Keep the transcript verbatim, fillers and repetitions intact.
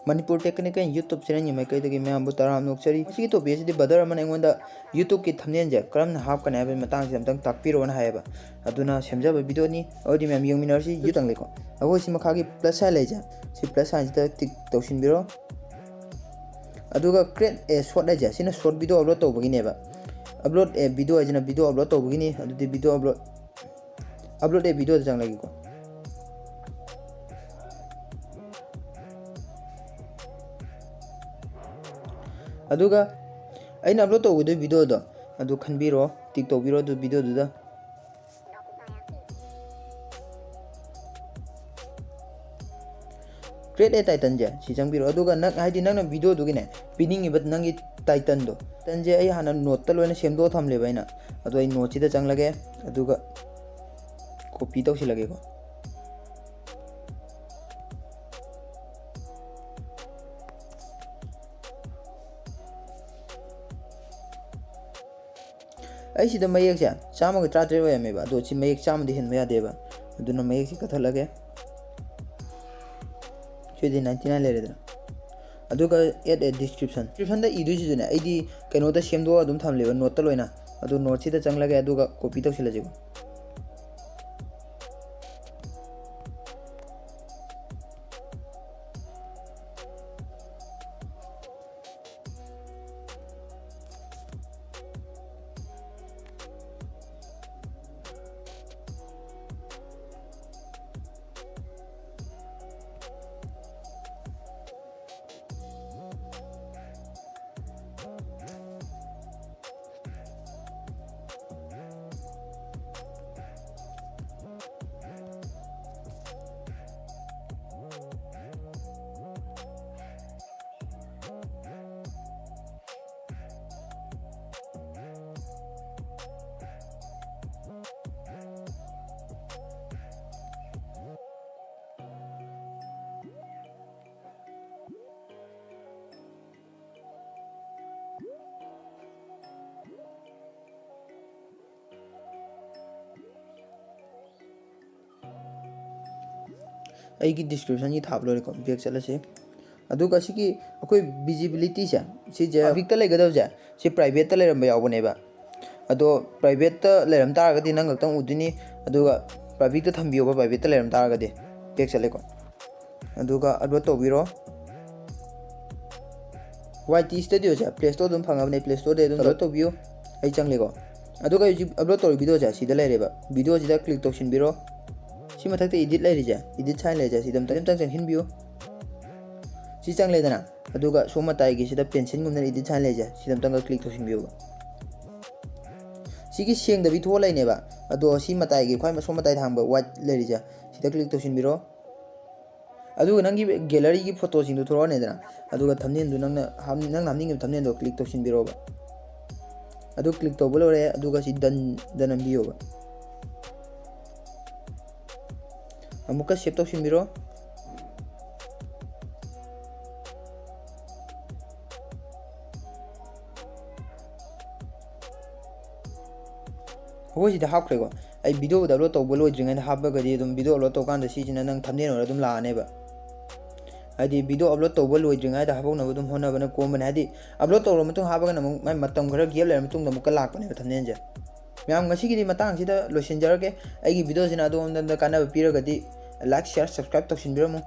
Manipur Technical YouTube channelꯒꯤ ꯃꯥꯏꯀꯩꯗꯒꯤ ꯃꯌꯥꯝꯕꯨ ꯇꯔꯥꯝꯅ ꯑꯣꯛꯆꯔꯤ꯫ ꯃꯁꯤꯒꯤ topic ꯑꯁꯤꯗꯤ brother ꯑꯃꯅ ꯑꯩꯉꯣꯟꯗ YouTubeꯀꯤ thumbnailꯁꯦ ꯀꯔꯝꯅ ꯍꯥꯞꯀꯅꯤ ꯍꯥꯏꯕꯒꯤ ꯃꯇꯥꯡꯁꯦ ꯑꯝꯇꯪ ꯇꯥꯛꯄꯤꯔꯣꯅ ꯍꯥꯏꯌꯦꯕ꯫ ꯑꯗꯨꯅ ꯁꯦꯝꯖꯕ videoꯅꯤ꯫ ꯑꯗꯨꯗꯤ ꯃꯌꯥꯝ ꯌꯦꯡꯃꯤꯟꯅꯔꯁꯤ꯫ ꯌꯨ ꯆꯪꯂꯦꯀꯣ꯫ ꯑꯩꯈꯣꯏ ꯁꯤ ꯃꯈꯥꯒꯤ plus sign ꯂꯩꯁꯦ, ꯁꯤ plus signꯁꯤꯗ tick ꯇꯧꯁꯤꯟꯕꯤꯔꯣ꯫ ꯑꯗꯨꯒ create a short ꯍꯥꯏꯁꯦ, ꯁꯤꯅ short video upload ꯇꯧꯕꯒꯤꯅꯦꯕ꯫ Upload a video ꯍꯥꯏꯁꯤꯅ video upload ꯇꯧꯕꯒꯤꯅꯤ꯫ ꯑꯗꯨꯗꯤ video upload, upload a videoꯗ ꯆꯪꯂꯒꯦꯀꯣ꯫ ꯑꯗꯨꯒ ꯑꯩꯅ upload ꯇꯧꯒꯗꯣꯏ videoꯗꯣ ꯑꯗꯨ ꯈꯟꯕꯤꯔꯣ, tick ꯇꯧꯕꯤꯔꯣ ꯑꯗꯨ videoꯗꯨꯗ꯫ Create a titleꯁꯦ ꯁꯤ ꯆꯪꯕꯤꯔꯣ꯫ ꯑꯗꯨꯒ ꯅꯪ, ꯍꯥꯏꯗꯤ ꯅꯪꯅ videoꯗꯨꯒꯤꯅꯦ ꯄꯤꯅꯤꯡꯉꯤꯕ ꯅꯪꯒꯤ titleꯗꯣ, titleꯁꯦ ꯑꯩ ꯍꯥꯟꯅ noteꯇ ꯂꯣꯏꯅ ꯁꯦꯝꯗꯣꯛꯑ ꯊꯝꯂꯦꯕ ꯑꯩꯅ꯫ ꯑꯗꯣ ꯑꯩ noteꯁꯤꯗ ꯆꯪꯂꯒꯦ, ꯑꯗꯨꯒ copy ꯇꯧꯁꯤꯜꯂꯒꯦꯀꯣ꯫ ꯑꯩ ꯁꯤꯗ ꯃꯌꯦꯛꯁꯦ ꯆꯥꯝꯃꯒ ꯇꯔꯥꯇꯔꯦꯠ ꯑꯣꯏꯔꯝꯃꯦꯕ, ꯑꯗꯣ ꯁꯤ ꯃꯌꯦꯛ ꯆꯥꯝꯃꯗꯤ ꯍꯦꯟꯕ ꯌꯥꯗꯦꯕ꯫ ꯑꯗꯨꯅ ꯃꯌꯦꯛꯁꯦ ꯀꯛꯊꯠꯂꯒꯦ꯫ ꯁꯤꯗꯤ ninety nine ꯂꯩꯔꯦꯗꯅ꯫ ꯑꯗꯨꯒ add a description꯫ Descriptionꯗ ꯏꯗꯣꯏꯁꯤꯁꯨꯅꯦ, ꯑꯩꯗꯤ ꯀꯩꯅꯣꯗ ꯁꯦꯝꯗꯣꯛꯑ ꯑꯗꯨꯝ ꯊꯝꯂꯦꯕ, noteꯇ ꯂꯣꯏꯅ꯫ ꯑꯗꯣ noteꯁꯤꯗ ꯆꯪꯂꯒꯦ, ꯑꯗꯨꯒ copy ꯇꯧꯁꯤꯜꯂꯁꯤꯀꯣ꯫ ꯑꯩꯒꯤ ꯗꯤꯁꯀ꯭ꯔꯤꯞꯁꯟꯒꯤ ꯊꯥꯕ ꯂꯣꯏꯔꯦꯀꯣ, ꯕꯦꯛ ꯆꯠꯂꯁꯤ꯫ ꯑꯗꯨꯒ ꯁꯤꯒꯤ ꯑꯩꯈꯣꯏ ꯚꯤꯖꯤꯕꯤꯂꯤꯇꯤꯁꯦ, ꯁꯤꯁꯦ ꯄꯕ꯭ꯂꯤꯛꯇ ꯂꯩꯒꯗꯕꯁꯦ ꯁꯤ ꯄ꯭ꯔꯥꯏꯚꯦꯠꯇ ꯂꯩꯔꯝꯕ ꯌꯥꯎꯕꯅꯦꯕ꯫ ꯑꯗꯣ ꯄ꯭ꯔꯥꯏꯚꯦꯠꯇ ꯂꯩꯔꯝ ꯇꯥꯔꯒꯗꯤ ꯅꯪ ꯈꯛꯇꯪ ꯎꯗꯣꯏꯅꯤ꯫ ꯑꯗꯨꯒ ꯄꯕ꯭ꯂꯤꯛꯇ ꯊꯝꯕꯤꯌꯣꯕ, ꯄ꯭ꯔꯥꯏꯚꯦꯠꯇ ꯂꯩꯔꯝ ꯇꯥꯔꯒꯗꯤ꯫ ꯕꯦꯛ ꯆꯠꯂꯦꯀꯣ꯫ ꯑꯗꯨꯒ ꯑꯞꯂꯣꯗ ꯇꯧꯕꯤꯔꯣ꯫ ꯋꯥꯏ ꯇꯤ ꯁ꯭ꯇꯨꯗꯤꯑꯣꯁꯦ ꯄ꯭ꯂꯦ ꯁ꯭ꯇꯣꯔꯗ ꯑꯗꯨꯝ ꯐꯪꯉꯕꯅꯦ, ꯄ꯭ꯂꯦ ꯁ꯭ꯇꯣꯔꯗ ꯑꯗꯨꯝ ꯗꯥꯎꯟꯂꯣꯗ ꯇꯧꯕꯤꯌꯨ꯫ ꯑꯩ ꯆꯪꯂꯦꯀꯣ꯫ ꯑꯗꯨꯒ ꯍꯧꯖꯤꯛ ꯑꯞꯂꯣꯗ ꯇꯧꯔꯤꯕ ꯚꯤꯗꯤꯑꯣꯁꯦ ꯁꯤꯗ ꯂꯩꯔꯦꯕ, ꯚꯤꯗꯤꯑꯣꯁꯤꯗ ꯀ꯭ꯂꯤꯛ ꯇꯧꯁꯤꯟꯕꯤꯔꯣ꯫ ꯁꯤ ꯃꯊꯛꯇ ꯏꯗꯤꯠ ꯂꯩꯔꯤꯁꯦ, ꯏꯗꯤꯠ ꯁꯥꯏꯟ ꯂꯩꯔꯤꯁꯦ, ꯁꯤꯗ ꯑꯝꯇ, ꯑꯝꯇꯪ ꯆꯪꯁꯤꯟꯕꯤꯌꯨ꯫ ꯁꯤ ꯆꯪꯂꯦꯗꯅ, ꯑꯗꯨꯒ ꯁꯣꯝ ꯃꯇꯥꯏꯒꯤꯁꯤꯗ ꯄꯦꯟꯁꯤꯜꯒꯨꯝꯗꯅ ꯏꯗꯤꯠ ꯁꯥꯏꯟ ꯂꯩꯔꯤꯁꯦ, ꯁꯤꯗ ꯑꯝꯇꯪꯒ ꯀ꯭ꯂꯤꯛ ꯇꯧꯁꯤꯟꯕꯤꯌꯨꯕ꯫ ꯁꯤꯒꯤ ꯁꯦꯡꯗꯕꯤ ꯊꯣꯛꯑ ꯂꯩꯅꯦꯕ, ꯑꯗꯣ ꯁꯤ ꯃꯇꯥꯏꯒꯤ ꯈ꯭ꯋꯥꯏ ꯁꯣꯝ ꯃꯇꯥꯏꯗ ꯍꯥꯡꯕ ꯋꯥꯏꯠ ꯂꯩꯔꯤꯁꯦ, ꯁꯤꯗ ꯀ꯭ꯂꯤꯛ ꯇꯧꯁꯤꯟꯕꯤꯔꯣ꯫ ꯑꯗꯨꯒ ꯅꯪꯒꯤ ꯒꯦꯂꯔꯤꯒꯤ ꯐꯣꯇꯣꯁꯤꯡꯗꯨ ꯊꯣꯔꯛꯑꯅꯤꯗꯅ, ꯑꯗꯨꯒ ꯊꯝꯅꯦꯜꯗꯨ ꯅꯪꯅ ꯍꯥꯞ-, ꯅꯪꯅ ꯍꯥꯞꯅꯤꯡꯉꯤꯕ ꯊꯝꯅꯦꯜꯗꯣ ꯀ꯭ꯂꯤꯛ ꯇꯧꯁꯤꯟꯕꯤꯔꯣꯕ꯫ ꯑꯗꯨ ꯀ꯭ꯂꯤꯛ ꯇꯧꯕ ꯂꯣꯏꯔꯦ, ꯑꯗꯨꯒ ꯁꯤ ꯗꯟꯗ ꯅꯝꯕꯤꯌꯣꯕ꯫ ꯑꯃꯨꯛꯀ ꯁꯦꯞ ꯇꯧꯁꯤꯟꯕꯤꯔꯣ꯫ ꯑꯩꯈꯣꯏ ꯁꯤꯗ ꯍꯥꯞꯈ꯭ꯔꯦꯀꯣ꯫ ꯑꯩ ꯚꯤꯗꯤꯑꯣꯗ ꯑꯞꯂꯣꯗ ꯇꯧꯕ ꯂꯣꯏꯗ꯭ꯔꯤꯉꯩꯗ ꯍꯥꯞꯄꯒꯗꯤ ꯑꯗꯨꯝ ꯚꯤꯗꯤꯑꯣ ꯑꯞꯂꯣꯗ ꯇꯧꯀꯥꯟꯗ ꯁꯤꯁꯤꯅ ꯅꯪ ꯊꯝꯅꯦꯜ ꯑꯣꯏꯔ ꯑꯗꯨꯝ ꯂꯥꯛꯑꯅꯦꯕ꯫ ꯍꯥꯏꯗꯤ ꯚꯤꯗꯤꯑꯣ ꯑꯞꯂꯣꯗ ꯇꯧꯕ ꯂꯣꯏꯗ꯭ꯔꯤꯉꯩꯗ ꯍꯥꯞꯍꯧꯅꯕ ꯑꯗꯨꯝ ꯍꯣꯠꯅꯕꯅ ꯀꯣꯝꯕꯅꯦ꯫ ꯍꯥꯏꯗꯤ ꯑꯞꯂꯣꯗ ꯇꯧꯔꯕ ꯃꯇꯨꯡ ꯍꯥꯞꯄꯒꯅ ꯑꯃꯨꯛ ꯃꯥꯏ ꯃꯇꯝ ꯈꯔ ꯒꯦꯞ ꯂꯩꯔ ꯃꯇꯨꯡꯗ ꯑꯃꯨꯛꯀ ꯂꯥꯛꯄꯅꯦꯕ ꯊꯝꯅꯦꯜꯁꯦ꯫ ꯃꯌꯥꯝ, ꯉꯁꯤꯒꯤꯗꯤ ꯃꯇꯥꯡꯁꯤꯗ ꯂꯣꯏꯁꯤꯟꯖꯔꯒꯦ꯫ ꯑꯩꯒꯤ ꯚꯤꯗꯤꯑꯣꯁꯤꯅ ꯑꯗꯣꯝꯗ ꯀꯥꯟꯅꯕ ꯄꯤꯔꯒꯗꯤ like, share, subscribe ꯇꯧꯁꯤꯟꯕꯤꯔꯝꯃꯨ꯫